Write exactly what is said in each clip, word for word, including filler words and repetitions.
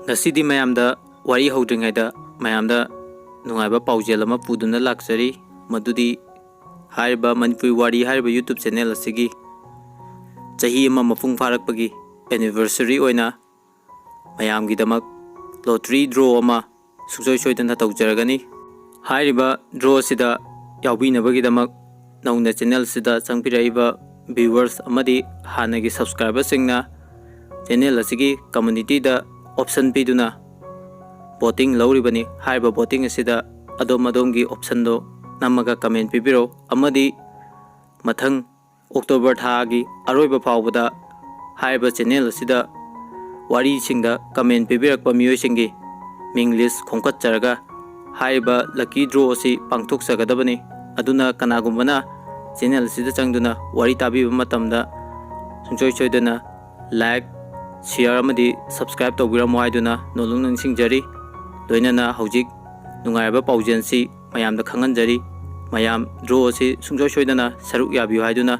ꯉꯁꯤꯗꯤ ꯃꯌꯥꯝꯗ ꯋꯥꯔꯤ ꯍꯧꯗ꯭ꯔꯤꯉꯩꯗ ꯃꯌꯥꯝꯗ ꯅꯨꯡꯉꯥꯏꯕ ꯄꯥꯎꯖꯦꯜ ꯑꯃ ꯄꯨꯗꯨꯅ ꯂꯥꯛꯆꯔꯤ꯫ ꯃꯗꯨꯗꯤ ꯍꯥꯏꯔꯤꯕ ꯃꯅꯤꯄꯨꯔꯤ ꯋꯥꯔꯤ ꯍꯥꯏꯔꯤꯕ YouTube ꯆꯦꯅꯦꯜ ꯑꯁꯤꯒꯤ ꯆꯍꯤ ꯑꯃ ꯃꯄꯨꯡ ꯐꯥꯔꯛꯄꯒꯤ anniversary ꯑꯣꯏꯅ ꯃꯌꯥꯝꯒꯤꯗꯃꯛ lottery draw ꯑꯃ ꯁꯨꯡꯁꯣꯏ ꯁꯣꯏꯗꯅ ꯇꯧꯖꯔꯒꯅꯤ꯫ ꯍꯥꯏꯔꯤꯕ draw ꯑꯁꯤꯗ ꯌꯥꯎꯕꯤꯅꯕꯒꯤꯗꯃꯛ ꯅꯧꯅ ꯆꯦꯅꯦꯜ ꯑꯁꯤꯗ ꯆꯪꯕꯤꯔꯛꯏꯕ viewers ꯑꯃꯗꯤ ꯍꯥꯟꯅꯒꯤ subscriberꯁꯤꯡꯅ ꯆꯦꯅꯦꯜ ꯑꯁꯤꯒꯤ communityꯗ option ꯄꯤꯗꯨꯅ voting ꯂꯧꯔꯤꯕꯅꯤ꯫ ꯍꯥꯏꯔꯤꯕ voting ꯑꯁꯤꯗ ꯑꯗꯣꯝ ꯑꯗꯣꯝꯒꯤ optionꯗꯣ ꯅꯝꯃꯒ comment ꯄꯤꯕꯤꯔꯛꯎ, ꯑꯃꯗꯤ ꯃꯊꯪ October ꯊꯥꯒꯤ ꯑꯔꯣꯏꯕ ꯐꯥꯎꯕꯗ ꯍꯥꯏꯔꯤꯕ ꯆꯦꯅꯦꯜ ꯑꯁꯤꯗ ꯋꯥꯔꯤꯁꯤꯡꯗ comment ꯄꯤꯕꯤꯔꯛꯄ ꯃꯤꯑꯣꯏꯁꯤꯡꯒꯤ ꯃꯤꯡ list ꯈꯣꯝꯀꯠꯆꯔꯒ ꯍꯥꯏꯔꯤꯕ lucky draw ꯑꯁꯤ ꯄꯥꯡꯊꯣꯛꯆꯒꯗꯕꯅꯤ꯫ ꯑꯗꯨꯅ ꯀꯅꯥꯒꯨꯝꯕꯅ ꯆꯦꯅꯦꯜ ꯑꯁꯤꯗ ꯆꯪꯗꯨꯅ ꯋꯥꯔꯤ ꯇꯥꯕꯤꯕ ꯃꯇꯝꯗ ꯁꯨꯡꯁꯣꯏ ꯁꯣꯏꯗꯅ like, share ꯑꯃꯗꯤ subscribe ꯇꯧꯕꯤꯔꯝꯃꯣ ꯍꯥꯏꯗꯨꯅ ꯅꯣꯜꯂꯨꯛꯅ ꯅꯤꯡꯁꯤꯡꯖꯔꯤ꯫ ꯂꯣꯏꯅꯅ ꯍꯧꯖꯤꯛ ꯅꯨꯡꯉꯥꯏꯔꯕ ꯄꯥꯎꯖꯦꯜꯁꯤ ꯃꯌꯥꯝꯗ ꯈꯪꯍꯟꯖꯔꯤ꯫ ꯃꯌꯥꯝ draw ꯑꯁꯤ ꯁꯨꯡꯁꯣꯏ ꯁꯣꯏꯗꯅ ꯁꯔꯨꯛ ꯌꯥꯕꯤꯌꯨ ꯍꯥꯏꯗꯨꯅ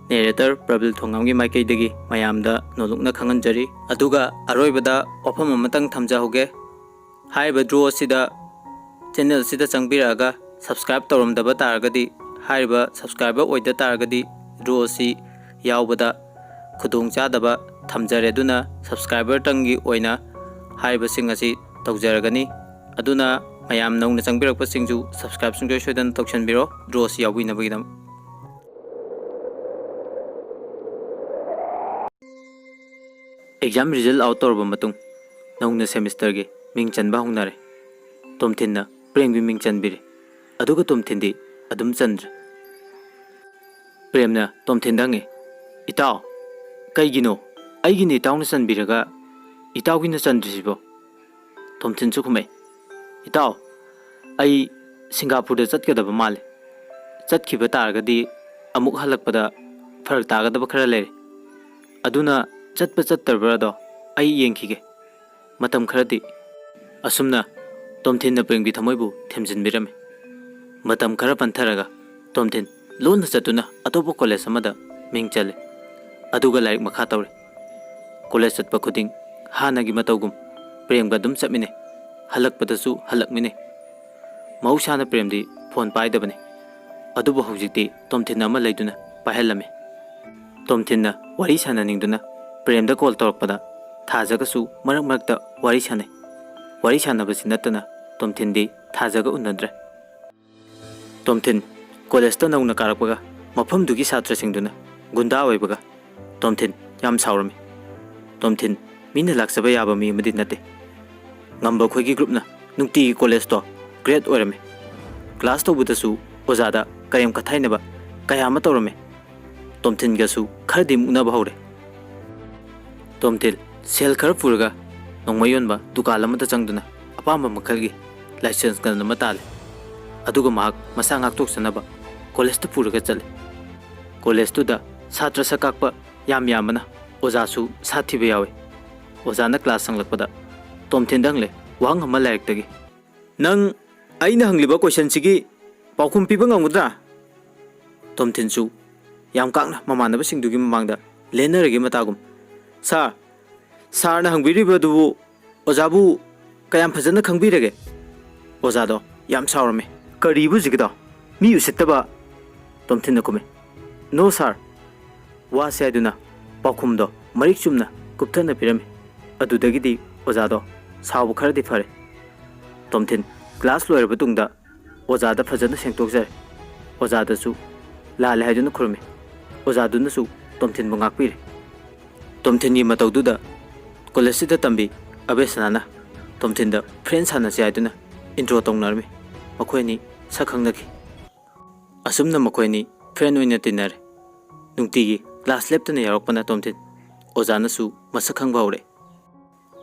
narrator ꯄ꯭ꯔꯕꯤꯜ ꯊꯣꯉꯥꯝꯒꯤ ꯃꯥꯏꯀꯩꯗꯒꯤ ꯃꯌꯥꯝꯗ ꯅꯣꯜꯂꯨꯛꯅ ꯈꯪꯍꯟꯖꯔꯤ꯫ ꯑꯗꯨꯒ ꯑꯔꯣꯏꯕꯗ ꯋꯥꯐꯝ ꯑꯃꯇꯪ ꯊꯝꯖꯍꯧꯒꯦ꯫ ꯍꯥꯏꯔꯤꯕ draw ꯑꯁꯤꯗ, ꯆꯦꯅꯦꯜ ꯑꯁꯤꯗ ꯆꯪꯕꯤꯔꯛꯑꯒ subscribe ꯇꯧꯔꯝꯗꯕ ꯇꯥꯔꯒꯗꯤ, ꯍꯥꯏꯔꯤꯕ subscriber ꯑꯣꯏꯗ ꯇꯥꯔꯒꯗꯤ draw ꯑꯁꯤ ꯌꯥꯎꯕꯗ ꯈꯨꯗꯣꯡꯆꯥꯗꯕ ꯊꯝꯖꯔꯦ꯫ ꯑꯗꯨꯅ subscriberꯇꯪꯒꯤ ꯑꯣꯏꯅ ꯍꯥꯏꯔꯤꯕꯁꯤꯡ ꯑꯁꯤ ꯇꯧꯖꯔꯒꯅꯤ꯫ ꯑꯗꯨꯅ ꯃꯌꯥꯝ ꯅꯧꯅ ꯆꯪꯕꯤꯔꯛꯄꯁꯤꯡꯁꯨ subscribe ꯁꯨꯡꯁꯣꯏ ꯁꯣꯏꯗꯅ ꯇꯧꯁꯟꯕꯤꯔꯣ draw ꯑꯁꯤ ꯌꯥꯎꯕꯤꯅꯕꯒꯤꯗꯃꯛ꯫ Exam result out ꯇꯧꯔꯕ ꯃꯇꯨꯡ ꯅꯧꯅ semesterꯒꯤ ꯃꯤꯡ ꯆꯟꯕ ꯍꯧꯅꯔꯦ꯫ ꯇꯣꯝꯊꯤꯟꯅ ꯄ꯭ꯔꯦꯝꯒꯤ ꯃꯤꯡ ꯆꯟꯕꯤꯔꯦ꯫ ꯑꯗꯨꯒ ꯇꯣꯝꯊꯤꯟꯗꯤ ꯑꯗꯨꯝ ꯆꯟꯗ꯭ꯔꯦ꯫ ꯄ꯭ꯔꯦꯝꯅ ꯇꯣꯝꯊꯤꯟꯗ ꯍꯪꯉꯤ, "ꯏꯇꯥꯎ, ꯀꯩꯒꯤꯅꯣ ꯑꯩꯒꯤꯅ ꯏꯇꯥꯎꯅ ꯆꯟꯕꯤꯔꯒ ꯏꯇꯥꯎꯒꯤꯅ ꯆꯟꯗ꯭ꯔꯤꯁꯤꯕꯣ?" ꯇꯣꯝꯊꯤꯟꯁꯨ ꯈꯨꯝꯃꯛꯏ, "ꯏꯇꯥꯎ, ꯑꯩ ꯁꯤꯡꯒꯥꯄꯨꯔꯗ ꯆꯠꯀꯗꯕ ꯃꯥꯜꯂꯦ꯫ ꯆꯠꯈꯤꯕ ꯇꯥꯔꯒꯗꯤ ꯑꯃꯨꯛ ꯍꯜꯂꯛꯄꯗ ꯐꯔꯛ ꯇꯥꯒꯗꯕ ꯈꯔ ꯂꯩꯔꯦ꯫ ꯑꯗꯨꯅ ꯆꯠꯄ ꯆꯠꯇꯕ꯭ꯔꯥꯗꯣ ꯑꯩ ꯌꯦꯡꯈꯤꯒꯦ꯫ ꯃꯇꯝ ꯈꯔꯗꯤ" ꯑꯁꯨꯝꯅ ꯇꯣꯝꯊꯤꯟꯅ ꯄ꯭ꯔꯦꯝꯒꯤ ꯊꯃꯣꯏꯕꯨ ꯊꯦꯝꯖꯤꯟꯕꯤꯔꯝꯃꯤ꯫ ꯃꯇꯝ ꯈꯔ ꯄꯟꯊꯔꯒ ꯇꯣꯝꯊꯤꯟ ꯂꯣꯟꯅ ꯆꯠꯇꯨꯅ ꯑꯇꯣꯞꯄ college ꯑꯃꯗ ꯃꯤꯡ ꯆꯜꯂꯤ꯫ ꯑꯗꯨꯒ ꯂꯥꯏꯔꯤꯛ ꯃꯈꯥ ꯇꯧꯔꯤ꯫ College ꯆꯠꯄ ꯈꯨꯗꯤꯡ ꯍꯥꯟꯅꯒꯤ ꯃꯇꯧꯒꯨꯝ ꯄ꯭ꯔꯦꯝꯒ ꯑꯗꯨꯝ ꯆꯠꯃꯤꯟꯅꯩ꯫ ꯍꯜꯂꯛꯄꯗꯁꯨ ꯍꯜꯂꯛꯃꯤꯟꯅꯩ꯫ ꯃꯍꯧꯁꯥꯅ ꯄ꯭ꯔꯦꯝꯗꯤ ꯐꯣꯟ ꯄꯥꯏꯗꯕꯅꯤ꯫ ꯑꯗꯨꯕꯨ ꯍꯧꯖꯤꯛꯇꯤ ꯇꯣꯝꯊꯤꯟ ꯑꯃ ꯂꯩꯗꯨꯅ ꯄꯥꯏꯍꯜꯂꯝꯃꯤ꯫ ꯇꯣꯝꯊꯤꯟꯅ ꯋꯥꯔꯤ ꯁꯥꯟꯅꯅꯤꯡꯗꯨꯅ ꯄ꯭ꯔꯦꯝꯗ ꯀꯣꯜ ꯇꯧꯔꯛꯄꯗ ꯊꯥꯖꯒꯁꯨ ꯃꯔꯛ ꯃꯔꯛꯇ ꯋꯥꯔꯤ ꯁꯥꯟꯅꯩ꯫ ꯋꯥꯔꯤ ꯁꯥꯟꯅꯕꯁꯤ ꯅꯠꯇꯅ ꯇꯣꯝꯊꯤꯟꯗꯤ ꯊꯥꯖꯒ ꯎꯅꯗ꯭ꯔꯦ꯫ ꯇꯣꯝꯊꯤꯟ ꯀꯣꯂꯦꯖꯇ ꯅꯧꯅ ꯀꯥꯔꯛꯄꯒ ꯃꯐꯝꯗꯨꯒꯤ ꯁꯥꯇ꯭ꯔꯁꯤꯡꯗꯨꯅ ꯒꯨꯟꯗꯥ ꯑꯣꯏꯕꯒ ꯇꯣꯝꯊꯤꯟ ꯌꯥꯝ ꯁꯥꯎꯔꯝꯃꯤ꯫ ꯇꯣꯝꯊꯤꯟ ꯃꯤꯅ ꯂꯥꯛꯆꯕ ꯌꯥꯕ ꯃꯤ ꯑꯃꯗꯤ ꯅꯠꯇꯦ꯫ ꯉꯝꯕ ꯑꯩꯈꯣꯏꯒꯤ ꯒ꯭ꯔꯨꯞꯅ ꯅꯨꯡꯇꯤꯒꯤ ꯀꯣꯂꯦꯖꯇꯣ ꯒ꯭ꯔꯦꯠ ꯑꯣꯏꯔꯝꯃꯤ꯫ ꯀ꯭ꯂꯥꯁ ꯇꯧꯕꯗꯁꯨ ꯑꯣꯖꯥꯗ ꯀꯔꯦꯝ ꯀꯊꯥꯏꯅꯕ ꯀꯌꯥ ꯑꯃ ꯇꯧꯔꯝꯃꯤ꯫ ꯇꯣꯝꯊꯤꯟꯒꯁꯨ ꯈꯔꯗꯤ ꯃꯨꯛꯅꯕ ꯍꯧꯔꯦ꯫ ꯇꯣꯝꯊꯤꯟ ꯁꯦꯜ ꯈꯔ ꯄꯨꯔꯒ ꯅꯣꯡꯃꯩ ꯌꯣꯟꯕ ꯗꯨꯀꯥꯟ ꯑꯃꯗ ꯆꯪꯗꯨꯅ ꯑꯄꯥꯝꯕ ꯃꯈꯜꯒꯤ ꯂꯥꯏꯁꯦꯟꯁ ꯒꯟ ꯑꯃ ꯇꯥꯜꯂꯦ꯫ ꯑꯗꯨꯒ ꯃꯍꯥꯛ ꯃꯁꯥ ꯉꯥꯛꯊꯣꯛꯆꯅꯕ ꯀꯣꯂꯦꯖꯇ ꯄꯨꯔꯒ ꯆꯠꯂꯦ꯫ ꯀꯣꯂꯦꯖꯇꯨꯗ ꯁꯥꯇ꯭ꯔ ꯁꯛ ꯀꯥꯛꯄ ꯌꯥꯝ ꯌꯥꯝꯕꯅ ꯑꯣꯖꯥꯁꯨ ꯁꯥꯊꯤꯕ ꯌꯥꯎꯏ꯫ ꯑꯣꯖꯥꯅ ꯀ꯭ꯂꯥꯁ ꯁꯪꯂꯛꯄꯗ ꯇꯣꯝꯊꯤꯟꯗ ꯍꯪꯂꯦ ꯋꯥꯍꯪ ꯑꯃ ꯂꯥꯏꯔꯤꯛꯇꯒꯤ꯫ "ꯅꯪ ꯑꯩꯅ ꯍꯪꯂꯤꯕ ꯀꯣꯏꯁꯟꯁꯤꯒꯤ ꯄꯥꯎꯈꯨꯝ ꯄꯤꯕ ꯉꯝꯒꯗ꯭ꯔꯥ?" ꯇꯣꯝꯊꯤꯟꯁꯨ ꯌꯥꯝ ꯀꯥꯛꯅ ꯃꯃꯥꯟꯅꯕꯁꯤꯡꯗꯨꯒꯤ ꯃꯃꯥꯡꯗ ꯂꯦꯟꯅꯔꯒꯦ ꯃꯇꯥꯒꯨꯝ, "ꯁꯥꯔ, ꯁꯥꯔꯅ ꯍꯪꯕꯤꯔꯤꯕꯗꯨꯕꯨ ꯑꯣꯖꯥꯕꯨ ꯀꯌꯥꯝ ꯐꯖꯅ ꯈꯪꯕꯤꯔꯒꯦ?" ꯑꯣꯖꯥꯗꯣ ꯌꯥꯝ ꯁꯥꯎꯔꯝꯃꯤ꯫ "ꯀꯔꯤꯕꯨ ꯍꯧꯖꯤꯛꯀꯤꯗꯣ? ꯃꯤ ꯎꯁꯤꯠꯇꯕ!" ꯇꯣꯝꯊꯤꯟꯅ ꯈꯨꯝꯃꯤ꯫ "ꯅꯣ ꯁꯥꯔ!" ꯋꯥꯁꯦ ꯍꯥꯏꯗꯨꯅ ꯄꯥꯎꯈꯨꯝꯗꯣ ꯃꯔꯤꯛ ꯆꯨꯝꯅ ꯀꯨꯞꯊꯅ ꯄꯤꯔꯝꯃꯤ꯫ ꯑꯗꯨꯗꯒꯤꯗꯤ ꯑꯣꯖꯥꯗꯣ ꯁꯥꯎꯕ ꯈꯔꯗꯤ ꯐꯔꯦ꯫ ꯇꯣꯝꯊꯤꯟ ꯀ꯭ꯂꯥꯁ ꯂꯣꯏꯔꯕ ꯇꯨꯡꯗ ꯑꯣꯖꯥꯗ ꯐꯖꯅ ꯁꯦꯡꯗꯣꯛꯆꯔꯦ꯫ ꯑꯣꯖꯥꯗꯁꯨ ꯂꯥꯜꯂꯦ ꯍꯥꯏꯗꯨꯅ ꯈꯨꯔꯨꯝꯃꯤ꯫ ꯑꯣꯖꯥꯗꯨꯅꯁꯨ ꯇꯣꯝꯊꯤꯟꯕꯨ ꯉꯥꯛꯄꯤꯔꯦ꯫ ꯇꯣꯝꯊꯤꯟꯒꯤ ꯃꯇꯧꯗꯨꯗ ꯀꯣꯂꯦꯖꯁꯤꯗ ꯇꯝꯕꯤ ꯑꯕꯦꯁꯅꯥꯅ ꯇꯣꯝꯊꯤꯟꯗ ꯐ꯭ꯔꯦꯟ ꯁꯥꯟꯅꯁꯤ ꯍꯥꯏꯗꯨꯅ ꯏꯟꯇ꯭ꯔꯣ ꯇꯧꯅꯔꯝꯃꯤ꯫ ꯃꯈꯣꯏ ꯑꯅꯤ ꯁꯛ ꯈꯪꯅꯈꯤ꯫ ꯑꯁꯨꯝꯅ ꯃꯈꯣꯏ ꯑꯅꯤ ꯐ꯭ꯔꯦꯟ ꯑꯣꯏꯅ ꯇꯤꯟꯅꯔꯦ꯫ ꯅꯨꯡꯇꯤꯒꯤ ꯀ꯭ꯂꯥꯁ ꯂꯦꯞꯇꯅ ꯌꯥꯎꯔꯛꯄꯅ ꯇꯣꯝꯊꯤꯟ ꯑꯣꯖꯥꯅꯁꯨ ꯃꯁꯛ ꯈꯪꯕ ꯍꯧꯔꯛꯑꯦ꯫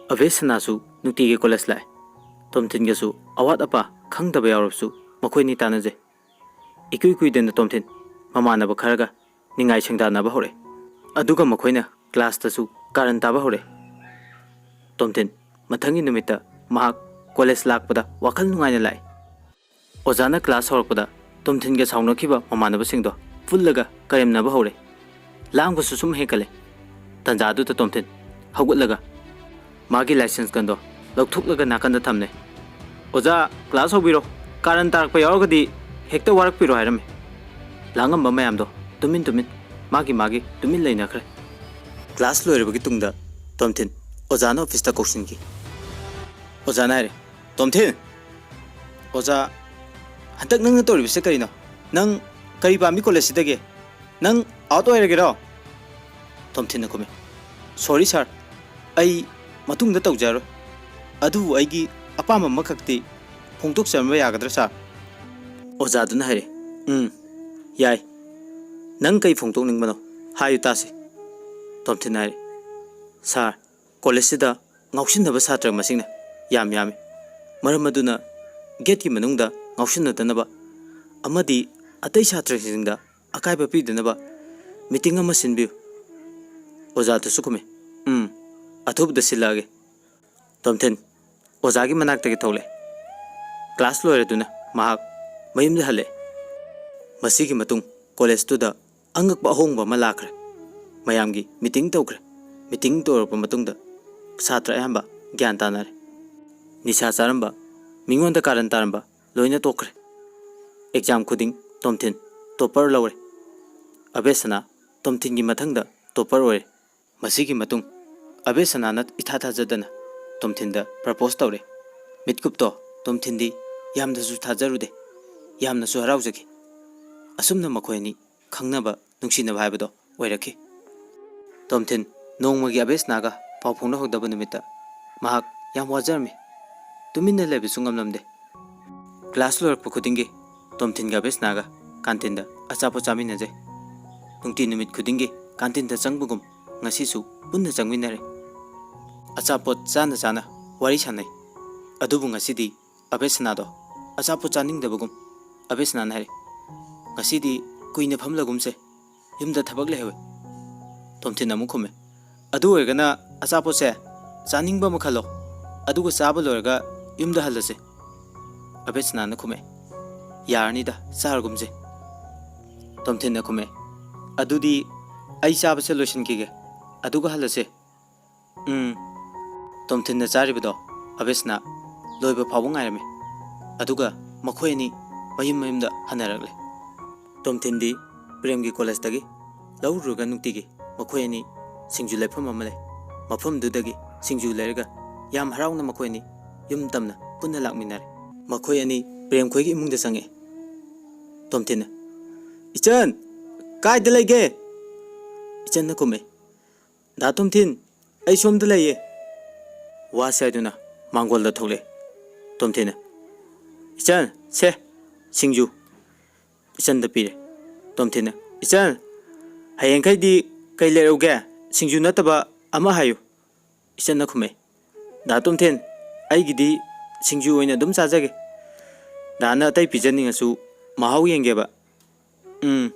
ꯑꯕꯦꯁꯅꯥꯁꯨ ꯅꯨꯡꯇꯤꯒꯤ ꯀꯣꯂꯦꯖ ꯂꯥꯛꯑꯦ꯫ ꯇꯣꯝꯊꯤꯟꯒꯁꯨ ꯑꯋꯥꯠ ꯑꯄꯥ ꯈꯪꯗꯕ ꯌꯥꯎꯔꯕꯁꯨ ꯃꯈꯣꯏ ꯑꯅꯤ ꯇꯥꯟꯅꯖꯩ꯫ ꯏꯀꯨꯏ ꯀꯨꯏꯗꯅ ꯇꯣꯝꯊꯤꯟ ꯃꯃꯥꯟꯅꯕ ꯈꯔꯒ ꯅꯤꯡꯉꯥꯏ ꯁꯪꯗꯥꯅꯕ ꯍꯧꯔꯛꯑꯦ꯫ ꯑꯗꯨꯒ ꯃꯈꯣꯏꯅ ꯀ꯭ꯂꯥꯁꯇꯁꯨ ꯀꯥꯔꯟ ꯇꯥꯕ ꯍꯧꯔꯛꯑꯦ꯫ ꯇꯣꯝꯊꯤꯟ ꯃꯊꯪꯒꯤ ꯅꯨꯃꯤꯠꯇ ꯃꯍꯥꯛ ꯀꯣꯂꯦꯖ ꯂꯥꯛꯄꯗ ꯋꯥꯈꯜ ꯅꯨꯡꯉꯥꯏꯅ ꯂꯥꯛꯏ꯫ ꯑꯣꯖꯥꯅ ꯀ꯭ꯂꯥꯁ ꯍꯧꯔꯛꯄꯗ ꯇꯣꯝꯊꯤꯟꯒ ꯁꯥꯎꯅꯈꯤꯕ ꯃꯃꯥꯟꯅꯕꯁꯤꯡꯗꯣ ꯄꯨꯜꯂꯒ ꯀꯔꯦꯝꯅꯕ ꯍꯧꯔꯦ꯫ ꯂꯥꯡꯕꯁꯨ ꯁꯨꯝ ꯍꯦꯟꯒꯠꯂꯦ꯫ ꯇꯟꯖꯥꯗꯨꯗ ꯇꯣꯝꯊꯤꯟ ꯍꯧꯒꯠꯂꯒ ꯃꯥꯒꯤ ꯂꯥꯏꯁꯦꯟꯁ ꯒꯟꯗꯣ ꯂꯧꯊꯣꯛꯂꯒ ꯅꯥꯀꯟꯗ ꯊꯝꯂꯦ꯫ "ꯑꯣꯖꯥ, ꯀ꯭ꯂꯥꯁ ꯍꯧꯕꯤꯔꯣ꯫ ꯀꯥꯔꯟ ꯇꯥꯔꯛꯄ ꯌꯥꯎꯔꯒꯗꯤ ꯍꯦꯛꯇ ꯋꯥꯔꯛꯄꯤꯔꯣ" ꯍꯥꯏꯔꯝꯃꯤ꯫ ꯂꯥꯡꯉꯝꯕ ꯃꯌꯥꯝꯗꯣ ꯇꯨꯃꯤꯟ ꯇꯨꯃꯤꯟ ꯃꯥꯒꯤ ꯃꯥꯒꯤ ꯇꯨꯃꯤꯟ ꯂꯩꯅꯈ꯭ꯔꯦ꯫ ꯀ꯭ꯂꯥꯁ ꯂꯣꯏꯔꯕꯒꯤ ꯇꯨꯡꯗ ꯇꯣꯝꯊꯤꯟ ꯑꯣꯖꯥꯅ ꯑꯣꯐꯤꯁꯇ ꯀꯧꯁꯤꯟꯈꯤ꯫ ꯑꯣꯖꯥꯅ ꯍꯥꯏꯔꯦ, "ꯇꯣꯝꯊꯤꯟ!" "ꯑꯣꯖꯥ, ꯍꯟꯗꯛ ꯅꯪꯅ ꯇꯧꯔꯤꯕꯁꯦ ꯀꯔꯤꯅꯣ? ꯅꯪ ꯀꯔꯤ ꯄꯥꯝꯃꯤ ꯀꯣꯂꯦꯖꯁꯤꯗꯒꯤ? ꯅꯪ ꯑꯥꯎꯠ ꯑꯣꯏꯔꯒꯦꯔꯣ?" ꯇꯣꯝꯊꯤꯟꯅ ꯈꯨꯝꯃꯤ, "ꯁꯣꯔꯤ ꯁꯥꯔ, ꯑꯩ ꯃꯇꯨꯡꯗ ꯇꯧꯖꯔꯣꯏ꯫ ꯑꯗꯨꯕꯨ ꯑꯩꯒꯤ ꯑꯄꯥꯝꯕ ꯑꯃꯈꯛꯇꯤ ꯐꯣꯡꯗꯣꯛꯆꯔꯝꯕ ꯌꯥꯒꯗ꯭ꯔꯥ ꯁꯥꯔ?" ꯑꯣꯖꯥꯗꯨꯅ ꯍꯥꯏꯔꯦ, "ꯎꯝ, ꯌꯥꯏ꯫ ꯅꯪ ꯀꯩ ꯐꯣꯡꯗꯣꯛꯅꯤꯡꯕꯅꯣ? ꯍꯥꯏꯌꯨ ꯇꯥꯁꯤ꯫" ꯇꯣꯝꯊꯤꯟꯅ ꯍꯥꯏꯔꯦ, "ꯁꯥꯔ, ꯀꯣꯂꯦꯖꯁꯤꯗ ꯉꯥꯎꯁꯤꯟꯅꯕ ꯁꯥꯇ꯭ꯔ ꯃꯁꯤꯡꯅ ꯌꯥꯝ ꯌꯥꯝꯃꯤ꯫ ꯃꯔꯝ ꯑꯗꯨꯅ ꯒꯦꯠꯀꯤ ꯃꯅꯨꯡꯗ ꯉꯥꯎꯁꯤꯟꯅꯗꯅꯕ ꯑꯃꯗꯤ ꯑꯇꯩ ꯁꯥꯇ꯭ꯔꯁꯤꯡꯗ ꯑꯀꯥꯏꯕ ꯄꯤꯗꯅꯕ ꯃꯤꯇꯤꯡ ꯑꯃ ꯁꯤꯟꯕꯤꯌꯨ꯫" ꯑꯣꯖꯥꯗꯨꯁꯨ ꯈꯨꯝꯃꯤ, "ꯎꯝ, ꯑꯊꯨꯕꯗ ꯁꯤꯜꯂꯛꯑꯒꯦ꯫" ꯇꯣꯝꯊꯤꯟ ꯑꯣꯖꯥꯒꯤ ꯃꯅꯥꯛꯇꯒꯤ ꯊꯣꯛꯂꯛꯑꯦ꯫ ꯀ꯭ꯂꯥꯁ ꯂꯣꯏꯔꯗꯨꯅ ꯃꯍꯥꯛ ꯃꯌꯨꯝꯗ ꯍꯜꯂꯛꯑꯦ꯫ ꯃꯁꯤꯒꯤ ꯃꯇꯨꯡ ꯀꯣꯂꯦꯖꯇꯨꯗ ꯑꯉꯛꯄ ꯑꯍꯣꯡꯕ ꯑꯃ ꯂꯥꯛꯈ꯭ꯔꯦ꯫ ꯃꯌꯥꯝꯒꯤ ꯃꯤꯇꯤꯡ ꯇꯧꯈ꯭ꯔꯦ꯫ ꯃꯤꯇꯤꯡ ꯇꯧꯔꯛꯄ ꯃꯇꯨꯡꯗ ꯁꯥꯇ꯭ꯔ ꯑꯌꯥꯝꯕ ꯒ꯭ꯌꯥꯟ ꯇꯥꯅꯔꯦ꯫ ꯅꯤꯁꯥ ꯆꯥꯔꯝꯕ, ꯃꯤꯉꯣꯟꯗ ꯀꯥꯔꯟ ꯇꯥꯔꯝꯕ ꯂꯣꯏꯅ ꯇꯣꯛꯈ꯭ꯔꯦ꯫ ꯑꯦꯛꯖꯥꯝ ꯈꯨꯗꯤꯡ ꯇꯣꯝꯊꯤꯟ ꯇꯣꯞꯄꯔ ꯂꯧꯔꯦ꯫ ꯑꯕꯦꯁꯅꯥ ꯇꯣꯝꯊꯤꯟꯒꯤ ꯃꯊꯪꯗ ꯇꯣꯞꯄꯔ ꯑꯣꯏꯔꯦ꯫ ꯃꯁꯤꯒꯤ ꯃꯇꯨꯡ ꯑꯕꯦꯁꯅꯥꯅ ꯏꯊꯥ ꯊꯥꯖꯗꯅ ꯇꯣꯝꯊꯤꯟꯗ ꯄ꯭ꯔꯄꯣꯁ ꯇꯧꯔꯦ꯫ ꯃꯤꯠꯀꯨꯞꯇꯣ ꯇꯣꯝꯊꯤꯟꯗꯤ ꯌꯥꯝꯅꯁꯨ ꯊꯥꯖꯔꯨꯗꯦ, ꯌꯥꯝꯅꯁꯨ ꯍꯔꯥꯎꯖꯈꯤ꯫ ꯑꯁꯨꯝꯅ ꯃꯈꯣꯏ ꯑꯅꯤ ꯈꯪꯅꯕ, ꯅꯨꯡꯁꯤꯅꯕ ꯍꯥꯏꯕꯗꯣ ꯑꯣꯏꯔꯛꯈꯤ꯫ ꯇꯣꯝꯊꯤꯟ ꯅꯣꯡꯃꯒꯤ ꯑꯕꯦꯁꯅꯥꯒ ꯄꯥꯎ ꯐꯥꯎꯅꯍꯧꯗꯕ ꯅꯨꯃꯤꯠꯇ ꯃꯍꯥꯛ ꯌꯥꯝ ꯋꯥꯖꯔꯝꯃꯤ꯫ ꯇꯨꯃꯤꯟꯅ ꯂꯩꯕꯁꯨ ꯉꯝꯂꯝꯗꯦ꯫ ꯀ꯭ꯂꯥꯁ ꯂꯣꯏꯔꯛꯄ ꯈꯨꯗꯤꯡꯒꯤ ꯇꯣꯝꯊꯤꯟꯒ ꯑꯕꯦꯁꯅꯥꯒ ꯀꯥꯟꯇꯤꯟꯗ ꯑꯆꯥꯄꯣꯠ ꯆꯥꯃꯤꯟꯅꯖꯩ꯫ ꯅꯨꯡꯇꯤ ꯅꯨꯃꯤꯠ ꯈꯨꯗꯤꯡꯒꯤ ꯀꯥꯟꯇꯤꯟꯗ ꯆꯪꯕꯒꯨꯝ ꯉꯁꯤꯁꯨ ꯄꯨꯟꯅ ꯆꯪꯃꯤꯟꯅꯔꯦ꯫ ꯑꯆꯥꯄꯣꯠ ꯆꯥꯅ ꯆꯥꯅ ꯋꯥꯔꯤ ꯁꯥꯟꯅꯩ꯫ ꯑꯗꯨꯕꯨ ꯉꯁꯤꯗꯤ ꯑꯕꯦꯁꯅꯥꯗꯣ ꯑꯆꯥꯄꯣꯠ ꯆꯥꯅꯤꯡꯗꯕꯒꯨꯝ꯫ ꯑꯕꯦꯁꯅꯥꯅ ꯍꯥꯏꯔꯦ, "ꯉꯁꯤꯗꯤ ꯀꯨꯏꯅ ꯐꯝꯂꯒꯨꯝꯁꯦ, ꯌꯨꯝꯗ ꯊꯕꯛ ꯂꯩꯍꯧꯋꯦ꯫" ꯇꯣꯝꯊꯤꯟ ꯑꯃꯨꯛ ꯈꯨꯝꯃꯦ, "ꯑꯗꯨ ꯑꯣꯏꯔꯒꯅ ꯑꯆꯥꯄꯣꯠꯁꯦ ꯆꯥꯅꯤꯡꯕ ꯑꯃ ꯈꯜꯂꯣ, ꯑꯗꯨꯒ ꯆꯥꯕ ꯂꯣꯏꯔꯒ ꯌꯨꯝꯗ ꯍꯜꯂꯁꯦ꯫" ꯑꯕꯦꯁꯅꯥꯅ ꯈꯨꯝꯃꯦ, "ꯌꯥꯔꯅꯤꯗ, ꯆꯥꯔꯒꯨꯝꯁꯦ꯫" ꯇꯣꯝꯊꯤꯟꯅ ꯈꯨꯝꯃꯦ, "ꯑꯗꯨꯗꯤ ꯑꯩ ꯆꯥꯕꯁꯦ ꯂꯣꯏꯁꯤꯟꯈꯤꯒꯦ, ꯑꯗꯨꯒ ꯍꯜꯂꯁꯦ꯫" "ꯎꯝ, ꯇꯣꯝꯊꯤꯟꯅ ꯆꯥꯔꯤꯕꯗꯣ ꯑꯕꯦꯁꯅ ꯂꯣꯏꯕ ꯐꯥꯎꯕ ꯉꯥꯏꯔꯝꯃꯤ꯫ ꯑꯗꯨꯒ ꯃꯈꯣꯏ ꯑꯅꯤ ꯃꯌꯨꯝ ꯃꯌꯨꯝꯗ ꯍꯟꯅꯔꯛꯂꯦ꯫ ꯇꯣꯝꯊꯤꯟꯗꯤ ꯄ꯭ꯔꯦꯝꯒꯤ ꯀꯣꯂꯦꯖꯇꯒꯤ ꯂꯧꯔꯨꯔꯒ ꯅꯨꯡꯇꯤꯒꯤ ꯃꯈꯣꯏ ꯑꯅꯤ ꯁꯤꯡꯖꯨ ꯂꯩꯐꯝ ꯑꯃ ꯂꯩ꯫ ꯃꯐꯝꯗꯨꯗꯒꯤ ꯁꯤꯡꯖꯨ ꯂꯩꯔꯒ ꯌꯥꯝ ꯍꯔꯥꯎꯅ ꯃꯈꯣꯏ ꯑꯅꯤ ꯌꯨꯝ ꯇꯝꯅ ꯄꯨꯟꯅ ꯂꯥꯛꯃꯤꯟꯅꯔꯦ꯫ ꯃꯈꯣꯏ ꯑꯅꯤ ꯄ꯭ꯔꯦꯝꯈꯣꯏꯒꯤ ꯏꯃꯨꯡꯗ ꯆꯪꯉꯛꯑꯦ꯫ ꯇꯣꯝꯊꯤꯟꯅ, "ꯏꯆꯟ, ꯀꯥꯏꯗ ꯂꯩꯒꯦ?" ꯏꯆꯟꯅ ꯈꯨꯝꯃꯦ, "ꯗꯥ ꯇꯣꯝꯊꯤꯟ, ꯑꯩ ꯁꯣꯝꯗ ꯂꯩꯌꯦ꯫" ꯋꯥꯁꯦ ꯍꯥꯏꯗꯨꯅ ꯃꯥꯡꯒꯣꯜꯗ ꯊꯣꯛꯂꯛꯑꯦ꯫ ꯇꯣꯝꯊꯤꯟꯅ, "ꯏꯆꯟ, ꯁꯦ, ꯁꯤꯡꯖꯨ꯫" ꯏꯆꯟꯗ ꯄꯤꯔꯦ꯫ ꯇꯣꯝꯊꯤꯟꯅ, "ꯏꯆꯟ, ꯍꯌꯦꯡꯈꯩꯗꯤ ꯀꯩ ꯂꯩꯔꯛꯎꯒꯦ? ꯁꯤꯡꯖꯨ ꯅꯠꯇꯕ ꯑꯃ ꯍꯥꯏꯌꯨ꯫" ꯏꯆꯟꯅ ꯈꯨꯝꯃꯦ, "ꯗꯥ ꯇꯣꯝꯊꯤꯟ, ꯑꯩꯒꯤꯗꯤ ꯁꯤꯡꯖꯨ ꯑꯣꯏꯅ ꯑꯗꯨꯝ ꯆꯥꯖꯒꯦ꯫ ꯗꯥꯅ ꯑꯇꯩ ꯄꯤꯖꯅꯤꯡꯉꯁꯨ ꯃꯍꯥꯎ ꯌꯦꯡꯒꯦꯕ꯫ ꯎꯝ,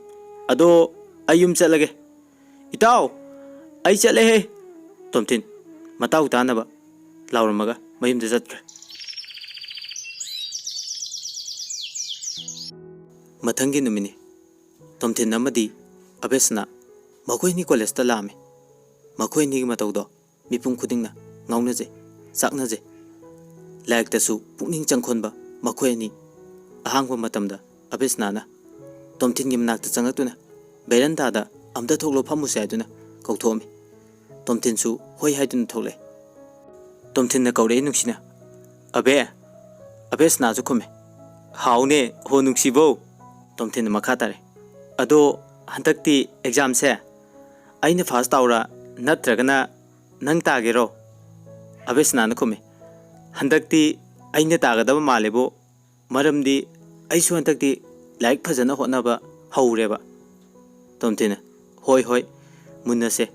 ꯑꯗꯣ ꯑꯩ ꯌꯨꯝ ꯆꯠꯂꯒꯦ꯫" "ꯏꯇꯥꯎ, ꯑꯩ ꯆꯠꯂꯦꯍꯦ!" ꯇꯣꯝꯊꯤꯟ ꯃꯇꯥꯎ ꯇꯥꯅꯕ ꯂꯥꯎꯔꯝꯃꯒ ꯃꯌꯨꯝꯗ ꯆꯠꯈ꯭ꯔꯦ꯫ ꯃꯊꯪꯒꯤ ꯅꯨꯃꯤꯠꯅꯤ꯫ ꯇꯣꯝꯊꯤꯟ ꯑꯃꯗꯤ ꯑꯕꯦꯁꯅ ꯃꯈꯣꯏ ꯑꯅꯤ ꯀꯣꯂꯦꯖꯇ ꯂꯥꯛꯑꯝꯃꯤ꯫ ꯃꯈꯣꯏ ꯑꯅꯤꯒꯤ ꯃꯇꯧꯗꯣ ꯃꯤꯄꯨꯝ ꯈꯨꯗꯤꯡꯅ ꯉꯥꯎꯅꯖꯩ, ꯆꯥꯛꯅꯖꯩ꯫ ꯂꯥꯏꯔꯤꯛꯇꯁꯨ ꯄꯨꯛꯅꯤꯡ ꯆꯪꯈꯣꯟꯕ ꯃꯈꯣꯏ ꯑꯅꯤ ꯑꯍꯥꯡꯕ ꯃꯇꯝꯗ ꯑꯕꯦꯁꯅꯥꯅ ꯇꯣꯝꯊꯤꯟꯒꯤ ꯃꯅꯥꯛꯇ ꯆꯪꯂꯛꯇꯨꯅ ꯕꯦꯔꯟꯗꯥꯗ "ꯑꯝꯇ ꯊꯣꯛꯂꯣ, ꯐꯝꯃꯨꯁꯦ" ꯍꯥꯏꯗꯨꯅ ꯀꯧꯊꯣꯛꯑꯝꯃꯤ꯫ ꯇꯣꯝꯊꯤꯟꯁꯨ ꯍꯣꯏ ꯍꯥꯏꯗꯨꯅ ꯊꯣꯛꯂꯛꯑꯦ꯫ ꯇꯣꯝꯊꯤꯟꯅ ꯀꯧꯔꯛꯑꯦ ꯅꯨꯡꯁꯤꯅ, "ꯑꯕꯦ!" ꯑꯕꯦꯁꯅꯥꯁꯨ ꯈꯨꯝꯃꯦ, "ꯍꯥꯎꯅꯦ, ꯍꯣ ꯅꯨꯡꯁꯤꯕꯧ!" ꯇꯣꯝꯊꯤꯟꯅ ꯃꯈꯥ ꯇꯥꯔꯦ, "ꯑꯗꯣ ꯍꯟꯗꯛꯇꯤ ꯑꯦꯛꯖꯥꯝꯁꯦ ꯑꯩꯅ ꯐꯥꯁ ꯇꯥꯎꯔꯥ, ꯅꯠꯇ꯭ꯔꯒꯅ ꯅꯪ ꯇꯥꯒꯦꯔꯣ?" ꯑꯕꯦꯁꯅꯥꯅ ꯈꯨꯝꯃꯤ, "ꯍꯟꯗꯛꯇꯤ ꯑꯩꯅ ꯇꯥꯒꯗꯕ ꯃꯥꯜꯂꯦꯕꯣ, ꯃꯔꯝꯗꯤ ꯑꯩꯁꯨ ꯍꯟꯗꯛꯇꯤ ꯂꯥꯏꯔꯤꯛ ꯐꯖꯅ ꯍꯣꯠꯅꯕ ꯍꯧꯔꯦꯕ꯫" ꯇꯣꯝꯊꯤꯟꯅ, "ꯍꯣꯏ, ꯍꯣꯏ, ꯃꯨꯟꯅꯁꯦ꯫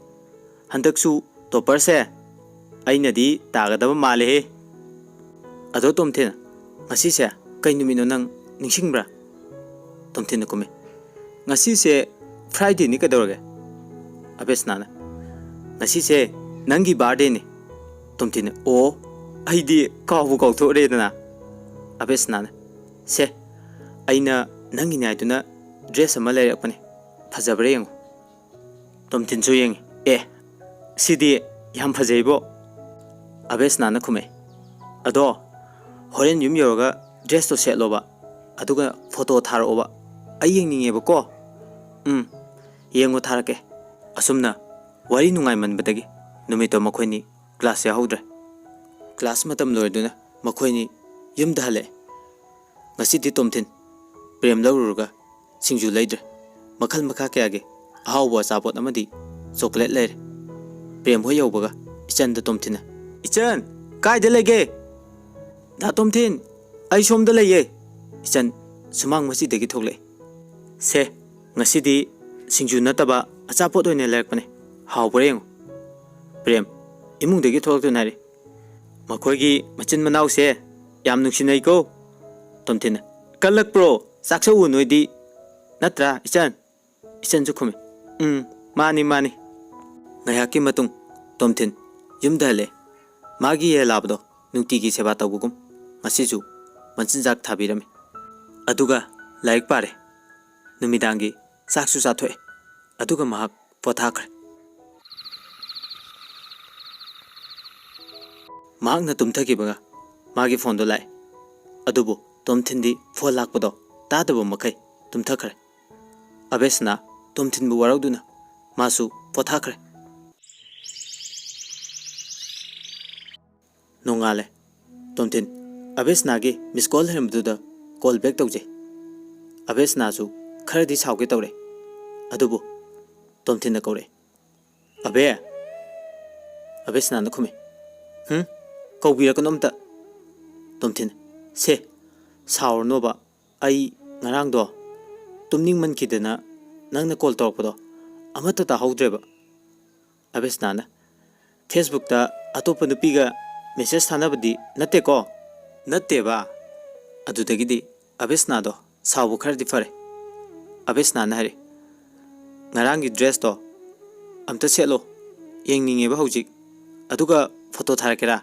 ꯍꯟꯗꯛꯁꯨ ꯇꯣꯞꯄꯔꯁꯦ ꯑꯩꯅꯗꯤ ꯇꯥꯒꯗꯕ ꯃꯥꯜꯂꯦꯍꯦ꯫ ꯑꯗꯣ ꯇꯣꯝꯊꯤꯟ, ꯉꯁꯤꯁꯦ ꯀꯩ ꯅꯨꯃꯤꯠꯅꯣ ꯅꯪ ꯅꯤꯡꯁꯤꯡꯕ꯭ꯔꯥ?" ꯇꯣꯝꯊꯤꯟꯅ ꯈꯨꯝꯃꯤ, "ꯉꯁꯤꯁꯦ ꯐ꯭ꯔꯥꯏꯗꯦꯅꯤ, ꯀꯩꯗꯧꯔꯒꯦ?" ꯑꯕꯦꯁꯅꯥꯅ, "ꯉꯁꯤꯁꯦ ꯅꯪꯒꯤ ꯕꯥꯔꯗꯦꯅꯤ꯫" ꯇꯣꯝꯊꯤꯟꯅ, "ꯑꯣ, ꯑꯩꯗꯤ ꯀꯥꯎꯕꯨ ꯀꯥꯎꯊꯣꯛꯎꯔꯦꯗꯅ꯫" ꯑꯕꯦꯁꯅꯥꯅ, "ꯁꯦ, ꯑꯩꯅ ꯅꯪꯒꯤꯅꯤ ꯍꯥꯏꯗꯨꯅ ꯗ꯭ꯔꯦꯁ ꯑꯃ ꯂꯩꯔꯛꯄꯅꯦ, ꯐꯖꯕ꯭ꯔꯥ ꯌꯦꯡꯉꯨ꯫" ꯇꯣꯝꯊꯤꯟꯁꯨ ꯌꯦꯡꯉꯤ, "ꯑꯦ, ꯁꯤꯗꯤ ꯌꯥꯝ ꯐꯖꯩꯕꯣ꯫" ꯑꯕꯦꯁꯅꯥꯅ ꯈꯨꯝꯃꯛꯑꯦ꯫ "ꯑꯗꯣ ꯍꯣꯔꯦꯟ ꯌꯨꯝ ꯌꯧꯔꯒ ꯗ꯭ꯔꯦꯁꯇꯣ ꯁꯦꯠꯂꯣꯕ, ꯑꯗꯨꯒ ꯐꯣꯇꯣ ꯊꯥꯔꯛꯑꯣꯕ꯫ ꯑꯩ ꯌꯦꯡꯅꯤꯡꯉꯦꯕꯀꯣ꯫" "ꯎꯝ, ꯌꯦꯡꯉꯣ, ꯊꯥꯔꯛꯀꯦ꯫" ꯑꯁꯨꯝꯅ ꯋꯥꯔꯤ ꯅꯨꯡꯉꯥꯏꯃꯟꯕꯗꯒꯤ ꯅꯨꯃꯤꯠꯇꯣ ꯃꯈꯣꯏꯅꯤ ꯀ꯭ꯂꯥꯁ ꯌꯥꯎꯍꯧꯗ꯭ꯔꯦ꯫ ꯀ꯭ꯂꯥꯁ ꯃꯇꯝ ꯂꯣꯏꯔꯗꯨꯅ ꯃꯈꯣꯏꯅꯤ ꯌꯨꯝꯗ ꯍꯜꯂꯛꯑꯦ꯫ ꯉꯁꯤꯗꯤ ꯇꯣꯝꯊꯤꯟ ꯄ꯭ꯔꯦꯝ ꯂꯧꯔꯨꯔꯒ ꯁꯤꯡꯖꯨ ꯂꯩꯗ꯭ꯔꯦ꯫ ꯃꯈꯜ ꯃꯈꯥ ꯀꯌꯥꯒꯤ ꯑꯍꯥꯎꯕ ꯑꯆꯥꯄꯣꯠ ꯑꯃꯗꯤ ꯆꯣꯀ꯭ꯂꯦꯠ ꯂꯩꯔꯦ꯫ ꯄ꯭ꯔꯦꯝ ꯍꯣꯏ ꯌꯧꯕꯒ ꯏꯆꯟꯗ ꯇꯣꯝꯊꯤꯟꯅ, "ꯏꯆꯟ, ꯀꯥꯏꯗ ꯂꯩꯒꯦ?" "ꯗꯥ ꯇꯣꯝꯊꯤꯟ, ꯑꯩ ꯁꯣꯝꯗ ꯂꯩꯌꯦ꯫" ꯏꯆꯟ ꯁꯨꯃꯥꯡ ꯃꯆꯤꯗꯒꯤ ꯊꯣꯛꯂꯛꯑꯦ꯫ "ꯁꯦ, ꯉꯁꯤꯗꯤ ꯁꯤꯡꯖꯨ ꯅꯠꯇꯕ ꯑꯆꯥꯄꯣꯠ ꯑꯣꯏꯅ ꯂꯩꯔꯛꯄꯅꯦ꯫ ꯍꯥꯎꯕ꯭ꯔꯥ ꯌꯦꯡꯉꯨ꯫" ꯄ꯭ꯔꯦꯝ ꯏꯃꯨꯡꯗꯒꯤ ꯊꯣꯛꯂꯛꯇꯨꯅ ꯍꯥꯏꯔꯤ, "ꯃꯈꯣꯏꯒꯤ ꯃꯆꯤꯟ ꯃꯅꯥꯎꯁꯦ ꯌꯥꯝ ꯅꯨꯡꯁꯤꯅꯩꯀꯣ꯫" ꯇꯣꯝꯊꯤꯟꯅ, "ꯀꯜꯂꯛꯄ꯭ꯔꯣ? ꯆꯥꯛꯁꯧꯎ ꯅꯣꯏꯗꯤ꯫ ꯅꯠꯇ꯭ꯔꯥ, ꯏꯆꯟ?" ꯏꯆꯟꯁꯨ ꯈꯨꯝꯃꯤ, "ꯎꯝ, ꯃꯥꯅꯤ, ꯃꯥꯅꯤ꯫" ꯉꯥꯏꯍꯥꯛꯀꯤ ꯃꯇꯨꯡ ꯇꯣꯝꯊꯤꯟ ꯌꯨꯝꯗ ꯍꯜꯂꯛꯑꯦ꯫ ꯃꯥꯒꯤ ꯌꯦꯟ ꯂꯥꯕꯗꯣ ꯅꯨꯡꯇꯤꯒꯤ ꯁꯦꯕꯥ ꯇꯧꯕꯒꯨꯝ ꯉꯁꯤꯁꯨ ꯃꯆꯤꯟꯖꯥꯛ ꯊꯥꯕꯤꯔꯝꯃꯤ꯫ ꯑꯗꯨꯒ ꯂꯥꯏꯔꯤꯛ ꯄꯥꯔꯦ꯫ ꯅꯨꯃꯤꯗꯥꯡꯒꯤ ꯆꯥꯛꯁꯨ ꯆꯥꯊꯣꯛꯑꯦ꯫ ꯑꯗꯨꯒ ꯃꯍꯥꯛ ꯄꯣꯊꯥꯈ꯭ꯔꯦ꯫ ꯃꯍꯥꯛꯅ ꯇꯨꯝꯊꯈꯤꯕꯒ ꯃꯥꯒꯤ ꯐꯣꯟꯗꯣ ꯂꯥꯛꯑꯦ꯫ ꯑꯗꯨꯕꯨ ꯇꯣꯝꯊꯤꯟꯗꯤ ꯐꯣꯟ ꯂꯥꯛꯄꯗꯣ ꯇꯥꯗꯕ ꯃꯈꯩ ꯇꯨꯝꯊꯈ꯭ꯔꯦ꯫ ꯑꯕꯦꯁꯅꯥ ꯇꯣꯝꯊꯤꯟꯕꯨ ꯋꯥꯔꯧꯗꯨꯅ ꯃꯥꯁꯨ ꯄꯣꯊꯥꯈ꯭ꯔꯦ꯫ ꯅꯣꯡꯉꯥꯜꯂꯦ꯫ ꯇꯣꯝꯊꯤꯟ ꯑꯕꯦꯁꯅꯥꯒꯤ ꯃꯤꯁ ꯀꯣꯜ ꯂꯩꯔꯝꯕꯗꯨꯗ ꯀꯣꯜ ꯕꯦꯛ ꯇꯧꯖꯩ꯫ ꯑꯕꯦꯁꯅꯥꯁꯨ ꯈꯔꯗꯤ ꯁꯥꯎꯒꯦ ꯇꯧꯔꯦ꯫ ꯑꯗꯨꯕꯨ ꯇꯣꯝꯊꯤꯟꯅ ꯀꯧꯔꯛꯑꯦ꯫ "ꯑꯕꯦ!" ꯑꯕꯦꯁꯅꯥꯅ ꯈꯨꯝꯃꯤ꯫ "ꯍꯨꯝ? ꯀꯧꯕꯤꯔꯛꯀꯅꯨ ꯑꯝꯇ꯫" ꯇꯣꯝꯊꯤꯟ, "ꯁꯦ, ꯁꯥꯎꯔꯅꯣꯕ꯫ ꯑꯩ ꯉꯔꯥꯡꯗꯣ ꯇꯨꯝꯅꯤꯡꯃꯟꯈꯤꯗꯅ ꯅꯪꯅ ꯀꯣꯜ ꯇꯧꯔꯛꯄꯗꯣ ꯑꯃꯠꯇ ꯇꯥꯍꯧꯗ꯭ꯔꯦꯕ꯫" ꯑꯕꯦꯁꯅꯥꯅ, "ꯐꯦꯁꯕꯨꯛꯇ ꯑꯇꯣꯞꯄ ꯅꯨꯄꯤꯒ ꯃꯦꯁꯦꯖ ꯊꯥꯅꯕꯗꯤ ꯅꯠꯇꯦꯀꯣ?" "ꯅꯠꯇꯦꯕ꯫" ꯑꯗꯨꯗꯒꯤꯗꯤ ꯑꯕꯦꯁꯅꯥꯗꯣ ꯁꯥꯎꯕ ꯈꯔꯗꯤ ꯐꯔꯦ꯫ ꯑꯕꯦꯁꯅꯥꯅ ꯍꯥꯏꯔꯦ, "ꯉꯔꯥꯡꯒꯤ ꯗ꯭ꯔꯦꯁꯇꯣ ꯑꯝꯇ ꯁꯦꯠꯂꯣ, ꯌꯦꯡꯅꯤꯡꯉꯦꯕ ꯍꯧꯖꯤꯛ꯫ ꯑꯗꯨꯒ ꯐꯣꯇꯣ ꯊꯥꯔꯛꯀꯦꯔꯥ?"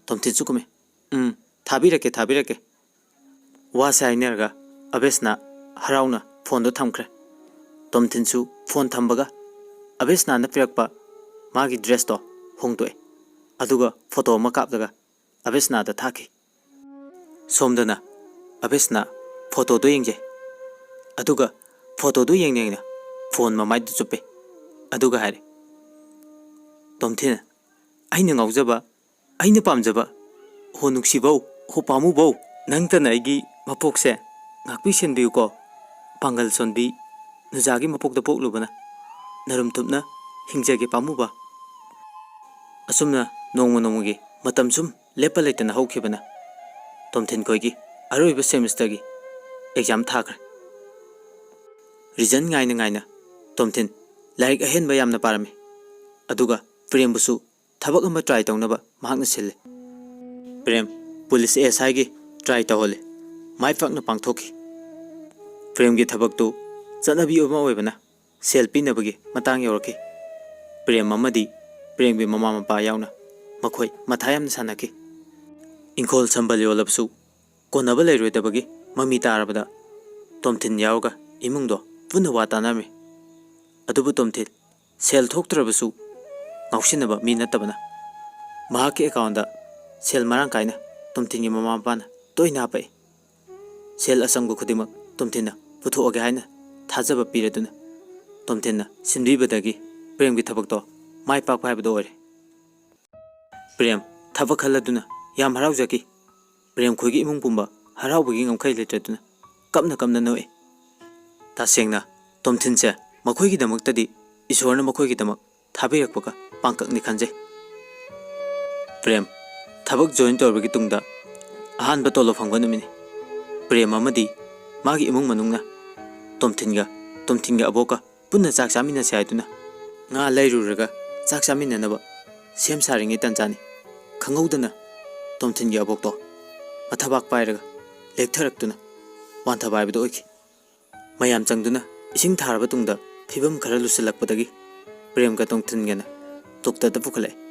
ꯇꯣꯝꯊꯤꯟꯁꯨ ꯈꯨꯝꯃꯦ, "ꯎꯝ, ꯊꯥꯕꯤꯔꯛꯀꯦ, ꯊꯥꯕꯤꯔꯛꯀꯦ꯫" ꯋꯥꯁꯦ ꯍꯥꯏꯅꯔꯒ ꯑꯕꯦꯁꯅꯥ ꯍꯔꯥꯎꯅ ꯐꯣꯟꯗꯣ ꯊꯝꯈ꯭ꯔꯦ꯫ ꯇꯣꯝꯊꯤꯟꯁꯨ ꯐꯣꯟ ꯊꯝꯕꯒ ꯑꯕꯦꯁꯅꯥꯅ ꯄꯤꯔꯛꯄ ꯃꯥꯒꯤ ꯗ꯭ꯔꯦꯁꯇꯣ ꯍꯣꯡꯗꯣꯛꯑꯦ꯫ ꯑꯗꯨꯒ ꯐꯣꯇꯣ ꯑꯃ ꯀꯥꯞꯂꯒ ꯑꯕꯦꯁꯅꯥꯗ ꯊꯥꯈꯤ꯫ ꯁꯣꯝꯗꯅ ꯑꯕꯦꯁꯅꯥ ꯐꯣꯇꯣꯗꯣ ꯌꯦꯡꯖꯩ꯫ ꯑꯗꯨꯒ ꯐꯣꯇꯣꯗꯣ ꯌꯦꯡꯅ ꯌꯦꯡꯅ ꯐꯣꯟ ꯃꯃꯥꯏꯗ ꯆꯨꯞꯄꯦ꯫ ꯑꯗꯨꯒ ꯍꯥꯏꯔꯦ, "ꯇꯣꯝꯊꯤꯟ, ꯑꯩꯅ ꯉꯥꯎꯖꯕ, ꯑꯩꯅ ꯄꯥꯝꯖꯕ, ꯍꯣ ꯅꯨꯡꯁꯤꯕꯧ, ꯍꯣ ꯄꯥꯝꯃꯨꯕꯧ, ꯅꯪꯇꯅ ꯑꯩꯒꯤ ꯃꯄꯣꯛꯁꯦ ꯉꯥꯛꯄꯤ ꯁꯦꯟꯕꯤꯌꯨꯀꯣ꯫ ꯄꯥꯡꯒꯜ ꯁꯣꯟꯕꯤ ꯅꯨꯖꯥꯒꯤ ꯃꯄꯣꯛꯇ ꯄꯣꯛꯂꯨꯕꯅ ꯅꯔꯨꯝ ꯊꯨꯞꯅ ꯍꯤꯡꯖꯒꯦ ꯄꯥꯝꯃꯨꯕ꯫" ꯑꯁꯨꯝꯅ ꯅꯣꯡꯃ ꯅꯣꯡꯃꯒꯤ ꯃꯇꯝ ꯁꯨꯝ ꯂꯦꯞꯄ ꯂꯩꯇꯅ ꯍꯧꯈꯤꯕꯅ ꯇꯣꯝꯊꯤꯟ ꯈꯣꯏꯒꯤ ꯑꯔꯣꯏꯕ ꯁꯦꯃꯤꯁꯇꯔꯒꯤ ꯑꯦꯛꯖꯥꯝ ꯊꯥꯈ꯭ꯔꯦ꯫ ꯔꯤꯖꯟ ꯉꯥꯏꯅ ꯉꯥꯏꯅ ꯇꯣꯝꯊꯤꯟ ꯂꯥꯏꯔꯤꯛ ꯑꯍꯦꯟꯕ ꯌꯥꯝꯅ ꯄꯥꯔꯝꯃꯤ꯫ ꯑꯗꯨꯒ ꯄ꯭ꯔꯦꯝꯕꯨꯁꯨ ꯊꯕꯛ ꯑꯃ ꯇ꯭ꯔꯥꯏ ꯇꯧꯅꯕ ꯃꯍꯥꯛꯅ ꯁꯤꯜꯂꯤ꯫ ꯄ꯭ꯔꯦꯝ ꯄꯨꯂꯤꯁ ꯑꯦꯁ ꯑꯥꯏꯒꯤ ꯇ꯭ꯔꯥꯏ ꯇꯧꯍꯜꯂꯤ꯫ ꯃꯥꯏ ꯄꯥꯛꯅ ꯄꯥꯡꯊꯣꯛꯈꯤ꯫ ꯄ꯭ꯔꯦꯝꯒꯤ ꯊꯕꯛꯇꯨ ꯆꯠꯅꯕꯤ ꯑꯃ ꯑꯣꯏꯕꯅ ꯁꯦꯜ ꯄꯤꯅꯕꯒꯤ ꯃꯇꯥꯡ ꯌꯧꯔꯛꯈꯤ꯫ ꯄ꯭ꯔꯦꯝ ꯑꯃꯗꯤ ꯄ꯭ꯔꯦꯝꯒꯤ ꯃꯃꯥ ꯃꯄꯥ ꯌꯥꯎꯅ ꯃꯈꯣꯏ ꯃꯊꯥ ꯌꯥꯝꯅ ꯁꯥꯟꯅꯈꯤ꯫ ꯏꯪꯈꯣꯜ ꯁꯝꯕꯜ ꯌꯣꯜꯂꯕꯁꯨ ꯀꯣꯟꯅꯕ ꯂꯩꯔꯣꯏꯗꯕꯒꯤ ꯃꯃꯤ ꯇꯥꯔꯕꯗ ꯇꯣꯝꯊꯤꯟ ꯌꯥꯎꯔꯒ ꯏꯃꯨꯡꯗꯣ ꯄꯨꯟꯅ ꯋꯥ ꯇꯥꯅꯔꯝꯃꯤ꯫ ꯑꯗꯨꯕꯨ ꯇꯣꯝꯊꯤꯟ ꯁꯦꯜ ꯊꯣꯛꯇ꯭ꯔꯕꯁꯨ ꯉꯥꯎꯁꯤꯟꯅꯕ ꯃꯤ ꯅꯠꯇꯕꯅ ꯃꯍꯥꯛꯀꯤ ꯑꯦꯀꯥꯎꯟꯗ ꯁꯦꯜ ꯃꯔꯥꯡ ꯀꯥꯏꯅ ꯇꯣꯝꯊꯤꯟꯒꯤ ꯃꯃꯥ ꯃꯄꯥꯅ ꯇꯣꯏꯅ ꯍꯥꯞꯄꯛꯏ꯫ ꯁꯦꯜ ꯑꯆꯪꯕ ꯈꯨꯗꯤꯡꯃꯛ ꯇꯣꯝꯊꯤꯟꯅ ꯄꯨꯊꯣꯛꯑꯒꯦ ꯍꯥꯏꯅ ꯊꯥꯖꯕ ꯄꯤꯔꯗꯨꯅ ꯇꯣꯝꯊꯤꯟꯅ ꯁꯤꯟꯕꯤꯕꯗꯒꯤ ꯄ꯭ꯔꯦꯝꯒꯤ ꯊꯕꯛꯇꯣ ꯃꯥꯏ ꯄꯥꯛꯄ ꯍꯥꯏꯕꯗꯣ ꯑꯣꯏꯔꯦ꯫ ꯄ꯭ꯔꯦꯝ ꯊꯕꯛ ꯈꯜꯂꯗꯨꯅ ꯌꯥꯝ ꯍꯔꯥꯎꯖꯈꯤ꯫ ꯄ꯭ꯔꯦꯝ ꯈꯣꯏꯒꯤ ꯏꯃꯨꯡ ꯄꯨꯝꯕ ꯍꯔꯥꯎꯕꯒꯤ ꯉꯝꯈꯩ ꯂꯩꯇ꯭ꯔꯗꯨꯅ ꯀꯞꯅ ꯀꯞꯅ ꯅꯣꯛꯏ꯫ ꯇꯁꯦꯡꯅ ꯇꯣꯝꯊꯤꯟꯁꯦ ꯃꯈꯣꯏꯒꯤꯗꯃꯛꯇꯗꯤ ꯏꯁꯣꯔꯅ ꯃꯈꯣꯏꯒꯤꯗꯃꯛ ꯊꯥꯕꯤꯔꯛꯄꯒ ꯄꯥꯡꯀꯛꯅꯤ ꯈꯟꯖꯩ꯫ ꯄ꯭ꯔꯦꯝ ꯊꯕꯛ ꯖꯣꯏꯟ ꯇꯧꯔꯕꯒꯤ ꯇꯨꯡꯗ ꯑꯍꯥꯟꯕ ꯇꯣꯂꯣꯞ ꯐꯪꯕ ꯅꯨꯃꯤꯠꯅꯤ꯫ ꯄ꯭ꯔꯦꯝ ꯑꯃꯗꯤ ꯃꯥꯒꯤ ꯏꯃꯨꯡ ꯃꯅꯨꯡꯅ ꯇꯣꯝꯊꯤꯟꯒ, ꯇꯣꯝꯊꯤꯟꯒꯤ ꯑꯕꯣꯛꯀ ꯄꯨꯟꯅ ꯆꯥꯛ ꯆꯥꯃꯤꯟꯅꯁꯦ ꯍꯥꯏꯗꯨꯅ ꯉꯥ ꯂꯩꯔꯨꯔꯒ ꯆꯥꯛ ꯆꯥꯃꯤꯟꯅꯅꯕ ꯁꯦꯝ ꯁꯥꯔꯤꯉꯩ ꯇꯟꯖꯥꯅꯤ꯫ ꯈꯪꯍꯧꯗꯅ ꯇꯣꯝꯊꯤꯟꯒꯤ ꯑꯕꯣꯛꯇꯣ ꯃꯊꯕꯥꯛ ꯄꯥꯏꯔꯒ ꯂꯦꯛꯊꯔꯛꯇꯨꯅ ꯋꯥꯟꯊꯕ ꯍꯥꯏꯕꯗꯨ ꯑꯣꯏꯈꯤ꯫ ꯃꯌꯥꯝ ꯆꯪꯗꯨꯅ ꯏꯁꯤꯡ ꯊꯥꯔꯕ ꯇꯨꯡꯗ ꯐꯤꯕꯝ ꯈꯔ ꯂꯨꯁꯤꯜꯂꯛꯄꯗꯒꯤ ꯄ꯭ꯔꯦꯝꯒ ꯇꯣꯝꯊꯤꯟꯒꯅ ꯗꯣꯛꯇꯔꯗ ꯄꯨꯈꯠꯂꯛꯏ꯫